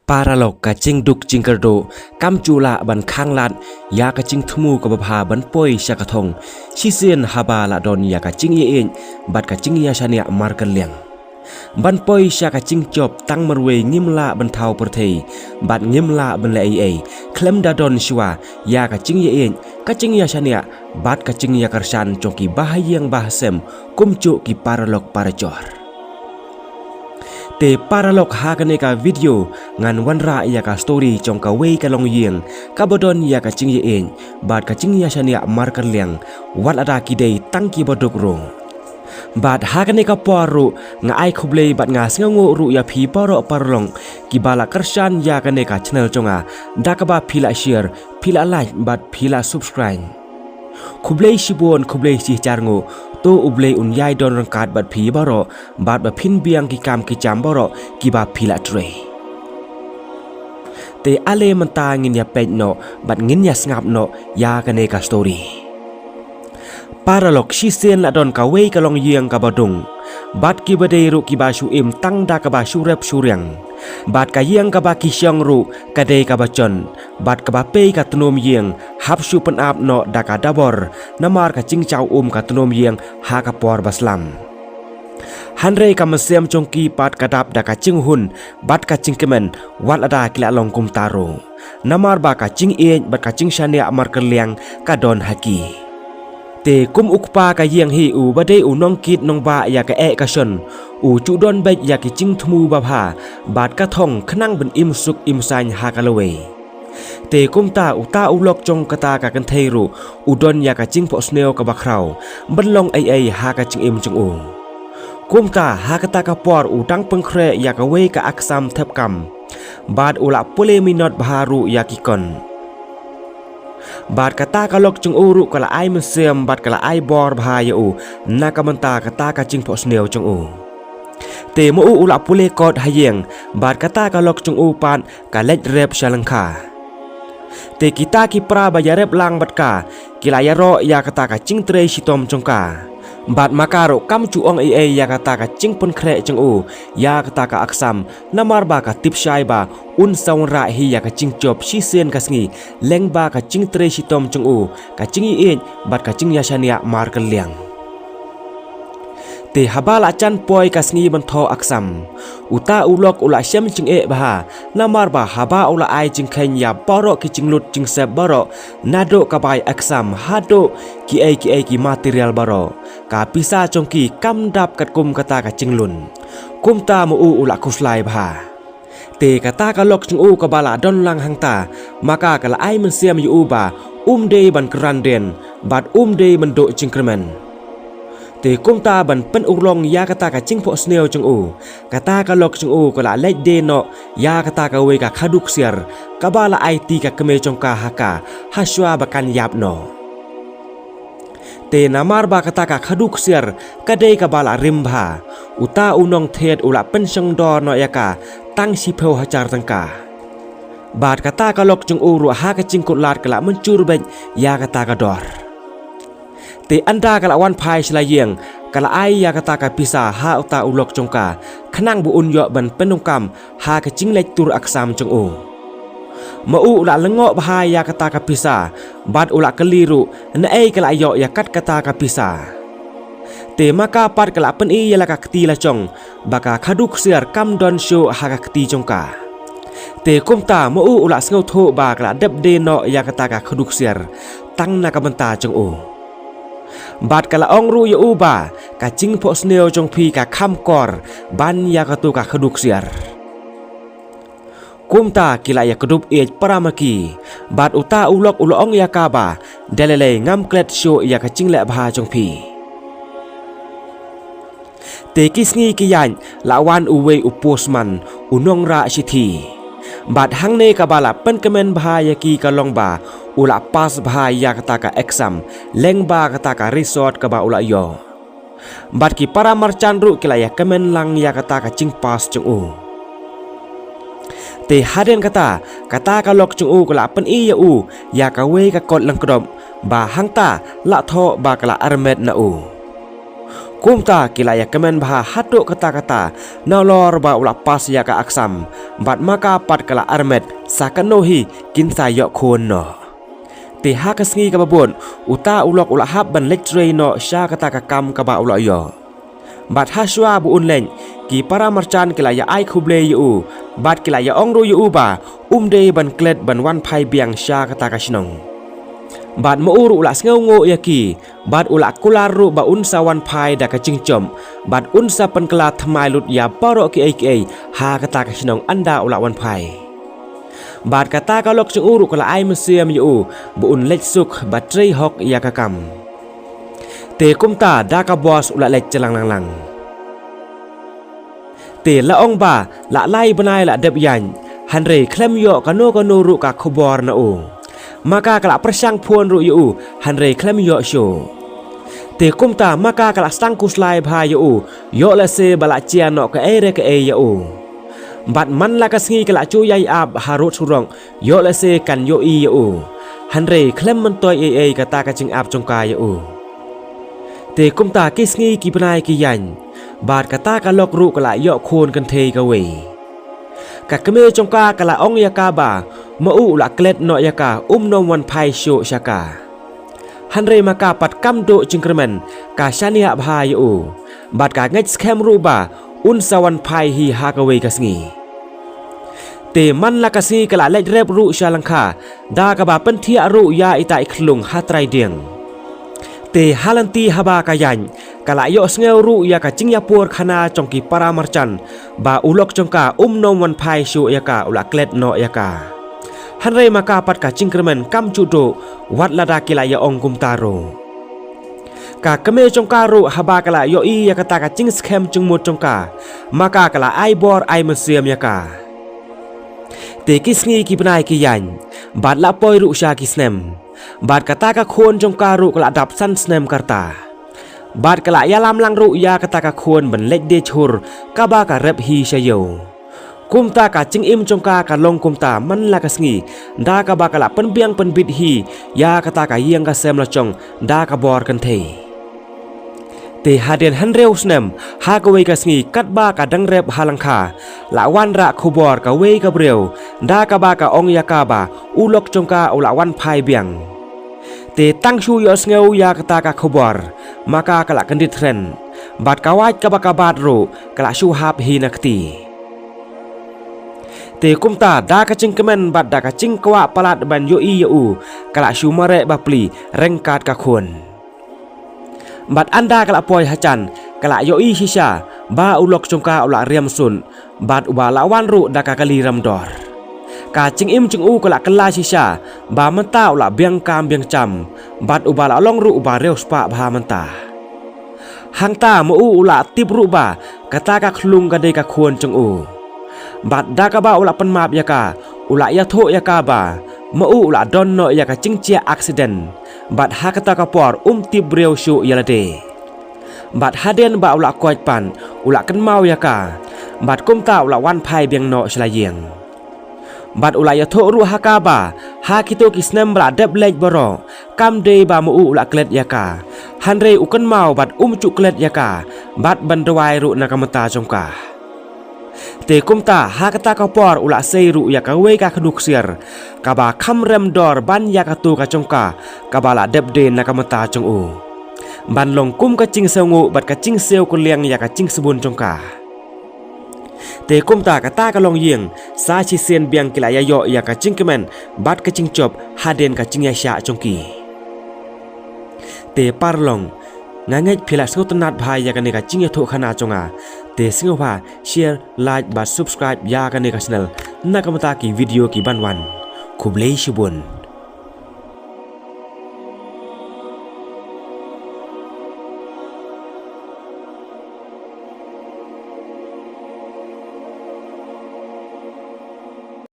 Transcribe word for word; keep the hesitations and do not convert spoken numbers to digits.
Paralok, ka jingduk jingkyrduh kam ju lah ban khanglad ïa ka jingthmu kaba bha ban poi sha ka thong, shisien haba la don ïa ka jingïaieit bad ka jingïashaniah markylliang. Ban poi sha ka jingjop tang marwei ngim lah ban thaw pyrthei bad ngim lah ban leh ei ei khlem da don shuwa ïa ka jingïaieit, ka jingïashaniah bad ka jingïakyrshan jong ki bahaïing bahasem, kumjuh ki paralok parajor. Te paralok, ha kane ka video ngan wanrah ïa ka story jong kawei ka longïing kaba don ïa ka jingïaieit bad ka jingïashaniah markylliang, wat lada ki dei tang kiba duk ruh. Bad ha kane ka por ruh nga ai khublei bad nga sngewnguh ruh ïa phi baroh paralok kiba la kyrshan ïa kane ka channel jong nga da kaba phi la share, phi la like bad phi la subscribe. Khublei shibun, khublei shihajar nguh. To U Blei un ïai don ryngkat bad phi baroh bad ba phin biang ki kam ki jam baroh kiba phi la trei. Te ale mynta ngin ïa peit noh bad ngin ïa sngap noh ïa kane ka story. Paralok, shisien la don kawei ka longïing kaba dung bad kiba dei ruh kiba shu im tang da kaba shu rep shu riang. Bad ka ïing kaba ki shong ruh ka dei kaba jon bad kaba pei ka tnum ïing hap shu pynap noh da ka dabor, namar ka jingjaw um ka tnum ïing ha ka por ba slam. Hynrei ka mynsiem jong ki pat ka dap da ka jinghun bad ka jingkmen, wat lada ki la long kumta ruh, namar ba ka jingïeit bad ka jingshaniah markylliang ka don ha ki. Te kum u kpa ka ïing hi, uba dei u nongkit nongbah ïa kaei ka shon, u ju don beit ïa ki jingthmu babha bad ka thong khnang ban im suk im saiñ ha ka lawei. Te kumta uta u lok jong kata ka kynthei ruh u don ïa ka jingphohsniew kaba khraw ban long ei ei ha ka jingim jong u. Kumta ha kata ka por u dang pynkhreh ïa kawei ka aksam thep kam bad u la pule minot bha ruh ïa ki kon. Bad kata ka lok jong u ruh ka la ai mynsiem bad ka la ai bor bha ïa u na ka bynta kata ka jingphohsniew jong u. Te ma u u la pule kot ha ïing bad kata ka lok jong u pat ka leit rep sha lyngkha. Te kita ki para ba ïarep lang bad ka ki la ïaroh ïa kata ka jingtrei shitom jong ka. Bad ma ka ruh kam ju ong ei ei ïa kata ka jingpynkhreh jong u ïa kata ka aksam, namar ba ka tip shai ba un sa wanrah hi ïa ka jingjop shisien ka sngi lyngba ka jingtrei shitom jong u, ka jingïeit bad ka jingïashaniah markylliang. Te haba la jan poi ka sngi ban thoh aksam, uta u lok u la shem jingeh bha, namar ba haba u la ai jingkheiñ ïa baroh ki jinglut jingsep baroh, naduh ka bai aksam haduh kiei kiei ki material baroh, ka pisa jong ki kam dap katkum kata ka jinglun. Kumta ma u u la khuslai bha. Te kata ka lok jong u kaba la don lang hangta, ma ka ka la ai mynsiem ïa u ba um dei ban kren dien bad um dei ban duh jingkyrmen. Te kumta ban pynurlong ïa kata ka jingphohsniew jong u, kata ka lok jong u ka la leit die noh ïa kata kawei ka khaduk siar kaba la aiti ka kmie jong ka ha ka, ha shuwa ba kan ïap noh. Te namar ba kata ka khaduk siar ka dei kaba la rim bha, uta u nongthied u la pynshong dor noh ïa ka tang shiphew hajar tyngka. Bad kata ka lok jong u ruh ha ka jingkut lad ka la mynjur beit ïa kata ka dor. Te ynda ka la wan phai sha la ïing, ka la ai ïa kata ka pisa ha uta u lok jong ka, khnang ba un ïoh ban pyndonkam ha ka jingleit tur aksam jong u. Ma u u la lyngngoh bha ïa kata ka pisa bad u la kylli ruh naei ka la ïoh ïa kat kata ka pisa. Te ma ka pat ka la pyni ïa la ka kti la jong ba ka khaduk siar kam don shuh ha ka kti jong ka. Te kumta ma u u la sngewthuh ba ka la dep die noh ïa kata ka khaduk siar tang na ka bynta jong u. Bad ka la ong ruh ïa u ba ka jingphohsniew jong phi ka kham kor ban ïa katu ka khaduk siar. Kumta ki la ïa kdup ïeit para ma ki, bad uta u lok u la ong ïa ka ba, da lei lei ngam klet shuh ïa ka jingleh bha jong phi. Te ki sngi ki ïaid, la wan uwei u postman, u nongrah shithi. Bad hangne kaba la pynkmen bha ïa ki ka long ba u la pass bha ïa kata ka exam lyngba kata ka result kaba u la ïoh. Bad ki para marjan ruh ki la ïa kmen lang ïa kata ka jingpass jong u. Te hadien kata, kata ka lok jong u ka la pyni ïa u ïa kawei ka kot lyngkdop ba hangta la thoh ba ka la armet na u. Kumta ki la ïa kmen bha haduh katta katta, nalor ba u la pass ïa ka exam, bad ma ka pat ka la armet, sa katno hi kin sa ïoh khun noh. Te ha ka sngi kaba bud, uta u lok u la hap ban leit trei noh sha kata ka kam kaba u la ïoh. Bad ha shuwa ba un leit, ki para marjan ki la ïa ai khublei ïa u, bad ki la ïa ong ruh ïa u ba um dei ban klet ban wan phai biang sha kata ka shnong. Bad ma u ruh u la sngewnguh ïa ki, bad u la kular ruh ba un sa wan phai da ka jingjop, bad un sa pynkylla thymmai lut ïa baroh kiei kiei ha kata ka shnong ynda u la wan phai. Bad kata ka lok jong u ruh ka la ai mynsiem ïa u ba un leit suk bad trei hok ïa ka kam. Te kumta da ka bos u la leit jlang lang lang. Te la ong ba la lai bnai la dep ïaid, hynrei khlem ïoh kano kano ruh ka khubor na u. Ma ka ka la pyrshang phone ruh ïa u, hynrei khlem ïoh shuh. Te kumta ma ka ka la sdang khuslai bha ïa u, ïoh lehse ba la jia noh kaei re kaei ïa u. Bad man la ka sngi ka la ju ïaid ap ha rud surok, ïoh lehse kan ïohi ïa u. Hynrei khlem myntoi ei ei kata ka jingap jong ka ïa u. Te kumta ki sngi ki bnai ki ïaid, bad kata ka lok ruh ka la ïoh khun kynthei kawei. Ka kmie jong ka ka la ong ïa ka ba ma u u la klet noh ïa ka, um nym wan phai shuh sha ka. Hynrei ma ka pat kam duh jingkyrmen, ka shaniah bha ïa u, bad ka ngeit skhem ruh ba un sa wan phai hi ha kawei ka sngi. Te man la ka sngi ka la leit rep ruh sha lyngkha, da kaba pynthiah ruh ïa ita i khyllung ha trai dieng. Te ha lynti haba ka ïaid, ka la ïohsngew ruh ïa ka jingïapur khana jong ki para marjan, ba u lok jong ka um nym wan phai shuh ïa ka, u la klet noh ïa ka. Hynrei ma ka pat ka jingkyrmen kam ju duh, wat lada ki la ïa ong kumta ruh. Ka kmie jong ka ruh haba ka la ïohi ïa kata ka jingskhem jingmut jong ka, ma ka ka la ai bor ai mynsiem ïa ka. Te ki sngi ki bnai ki ïaid, bad la poi ruh sha ki snem. Bad kata ka khun jong ka ruh ka la dap san snem ka rta. Bad ka la ïalam lang ruh ïa kata ka khun ban leit die jhur, kaba ka rep hi sha ïew. Kumta ka jingim jong ka ka long kumta man la ka sngi, da kaba ka la pynbiang pynbit hi ïa kata ka ïing ka sem la jong da ka bor kynthei. Te hadien hynriew snem, ha kawei ka sngi katba ka dang rep ha lyngkha, la wanrah khubor kawei ka briew, da kaba ka ong ïa ka ba u lok jong ka u la wan phai biang. Te tang shu ïohsngew ïa kata ka khubor, ma ka ka la kyndit kren, bad ka wait kaba ka bat ruh ka la shu hap hi na kti. Te kumta da ka jingkmen bad da ka jingkwah palat ban ïohi ïa u, ka la shu mareh bapli ryngkat ka khun. Bad ynda ka la poi ha jan, ka la ïohi shisha ba u lok jong ka u la riam sut, bad uba la wan ruh da ka kali ramdor. Ka jingim jong u ka la kylla shisha ba mynta u la biang kam biang jam, bad uba la long ruh uba riewspah bha mynta. Hangta ma u u la tip ruh ba kata ka khyllung ka dei ka khun jong u. Bad da kaba u la pynmap ïa ka, u la ïathuh ïa ka ba ma u u la don noh ïa ka jingjia accident, bad ha kata ka por um tip briew shuh ïa lade. Bad hadien ba u la koit pat, u la kynmaw ïa ka, bad kumta u la wan phai biang noh sha la ïing. Bad u la ïathuh ruh ha ka ba ha kito ki snem ba la dep leit baroh, kam dei ba ma u u la klet ïa ka, hynrei u kynmaw bad um ju klet ïa ka, bad ban duwai ruh na ka bynta jong ka. Te kumta ha kata ka por u la sei ruh ïa kawei ka khaduk siar, kaba kham rem dor ban ïa kato ka jong ka, kaba la dep die na ka bynta jong u, ban long kum ka jingsngewnguh bad ka jingsiew kylliang ïa ka jingsbun jong ka. Te kumta kata ka longïing sa shisien biang ki la ïa ïoh ïa ka jingkmen bad ka jingjop hadien ka jingïaishah jong ki. Te paralok, nga ngeit phi la sngewtynnat bha ïa kane ka jingïathuhkhana jong nga. Te sngewbha share, like bad subscribe ïa kane ka channel na ka bynta ki video ki ban wan. Khublei shibun.